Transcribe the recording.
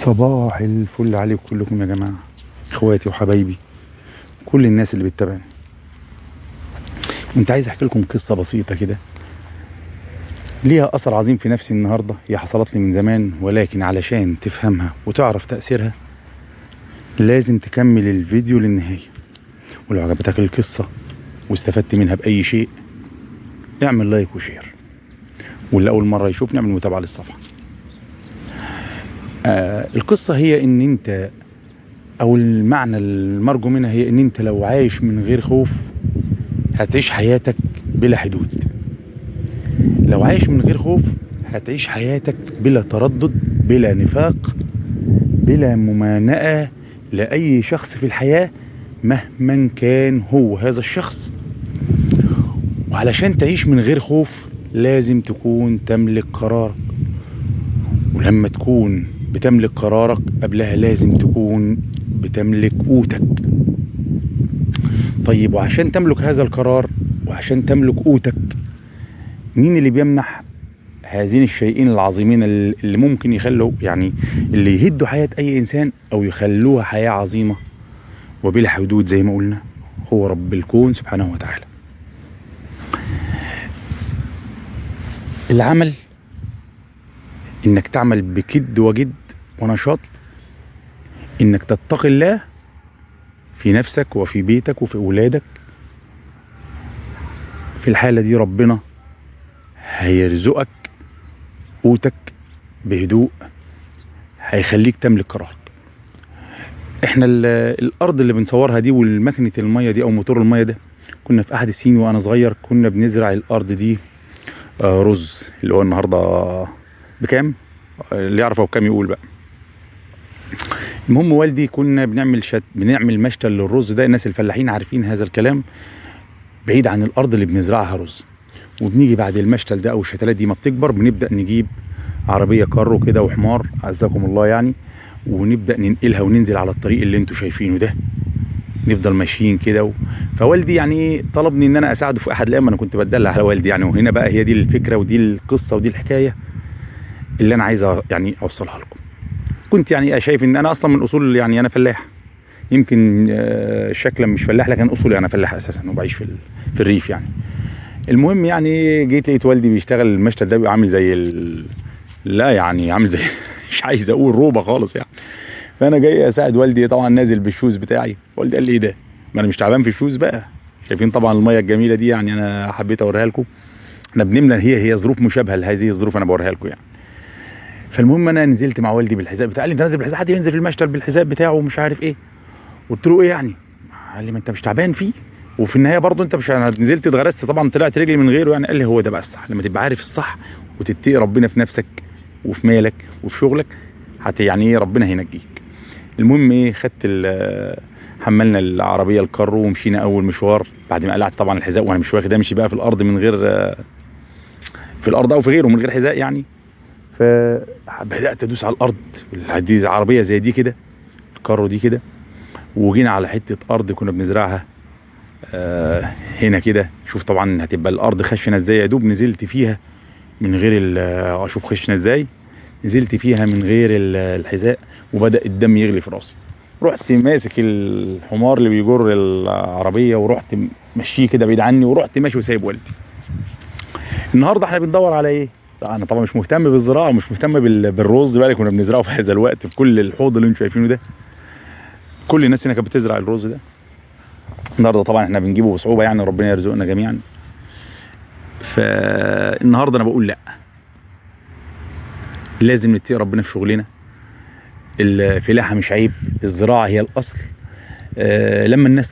صباح الفل عليكم كلكم يا جماعة، اخواتي وحبايبي، كل الناس اللي بتتابعني. كنت عايز احكي لكم قصة بسيطة كده ليها اثر عظيم في نفسي النهاردة. هي حصلت لي من زمان، ولكن علشان تفهمها وتعرف تأثيرها لازم تكمل الفيديو للنهاية. ولو عجبتك القصة واستفدت منها بأي شيء اعمل like و share، واللي أول مرة يشوفني اعمل متابعة للصفحة. القصة هي ان انت، او المعنى المرجو منها هي ان انت لو عايش من غير خوف هتعيش حياتك بلا حدود. لو عايش من غير خوف هتعيش حياتك بلا تردد، بلا نفاق، بلا ممانعة لأي شخص في الحياة مهما كان هو هذا الشخص. وعلشان تعيش من غير خوف لازم تكون تملك قرارك، ولما تكون بتملك قرارك قبلها لازم تكون بتملك قوتك. طيب، وعشان تملك هذا القرار وعشان تملك قوتك، مين اللي بيمنح هذين الشيئين العظيمين اللي ممكن يخلوا، يعني اللي يهدوا حياة أي إنسان أو يخلوها حياة عظيمة وبلا حدود زي ما قلنا؟ هو رب الكون سبحانه وتعالى. العمل، إنك تعمل بكد وجد ونشاط، إنك تتقي الله في نفسك وفي بيتك وفي أولادك. في الحالة دي ربنا هيرزقك قوتك بهدوء، هيخليك تملك قرارك. احنا الارض اللي بنصورها دي والمكنة المية دي او موتور المية ده، كنا في احد السنين وانا صغير كنا بنزرع الارض دي رز، اللي هو النهارده بكام؟ اللي يعرف هو بكام يقول بقى. المهم والدي كنا بنعمل مشتل للرز ده، الناس الفلاحين عارفين هذا الكلام، بعيد عن الارض اللي بنزرعها رز. وبنيجي بعد المشتل ده او الشتلات دي ما بتكبر، بنبدا نجيب عربية كارو كده وحمار، عزكم الله يعني، ونبدا ننقلها وننزل على الطريق اللي انتوا شايفينه ده، نفضل ماشيين كده. فوالدي يعني طلبني ان انا اساعده في احد الايام، انا كنت بتدلع على والدي يعني. وهنا بقى هي دي الفكرة ودي القصة ودي الحكاية اللي انا عايز يعني اوصلها لكم. كنت يعني شايف ان انا اصلا من اصول، يعني انا فلاح، يمكن شكلا مش فلاح لكن اصولي انا فلاح اساسا، وبعيش في الريف يعني. المهم يعني جيت لقيت والدي بيشتغل المشتل ده، بيبقى عامل زي لا يعني عامل زي مش عايز اقول روبه خالص يعني. فانا جاي اساعد والدي، طبعا نازل بال shoes بتاعي. والدي قال لي ايه ده؟ ما انا مش تعبان في ال shoes بقى. شايفين طبعا المية الجميلة دي، يعني انا حبيت اوريها لكم. احنا بنملى، هي ظروف مشابهة لهذه الظروف انا بوريها لكم يعني. فالمهم انا نزلت مع والدي بالحذاء بتاعي. قال لي انت نازل بالحذاء؟ حد ينزل في المشتل بالحذاء بتاعه ومش عارف ايه؟ قلت له ايه يعني؟ قال لي ما انت مش تعبان فيه، وفي النهاية برضه انت مش، انا نزلت اتغرست طبعا، طلعت رجلي من غيره يعني. قال لي هو ده بقى الصح، لما تبقى عارف الصح وتتقي ربنا في نفسك وفي مالك وفي شغلك، يعني ايه ربنا هينجيك. المهم ايه، خدت حملنا العربية الكارو ومشينا اول مشوار. بعد ما قلعت طبعا الحذاء، وانا مش واخد امشي بقى في الارض من غير، في الارض او في غيره من غير حذاء يعني. فبدات ادوس على الارض، دي عربية زي دي كده، الكارو دي كده، وجينا على حتة ارض كنا بنزرعها هنا كده. شوف طبعا هتبقى الارض خشنه ازاي، يا دوب نزلت فيها من غير اشوف خشنه ازاي، نزلت فيها من غير الحذاء، وبدا الدم يغلي في راسي. رحت ماسك الحمار اللي بيجر العربية ورحت مشيه كده بعيد عني، ورحت ماشي وسايب والدي. النهارده احنا بندور على ايه؟ انا طبعا مش مهتم بالزراعة ومش مهتم بالرز بقى اللي كنا بنزرعه في هذا الوقت في كل الحوض اللي انتم شايفينه ده. كل الناس هنا كانت بتزرع الرز ده. النهارده طبعا احنا بنجيبه بصعوبة يعني، ربنا يرزقنا جميعا. فالنهارده انا بقول لا، لازم نتقي ربنا في شغلنا. الفلاحة مش عيب، الزراعة هي الاصل. لما الناس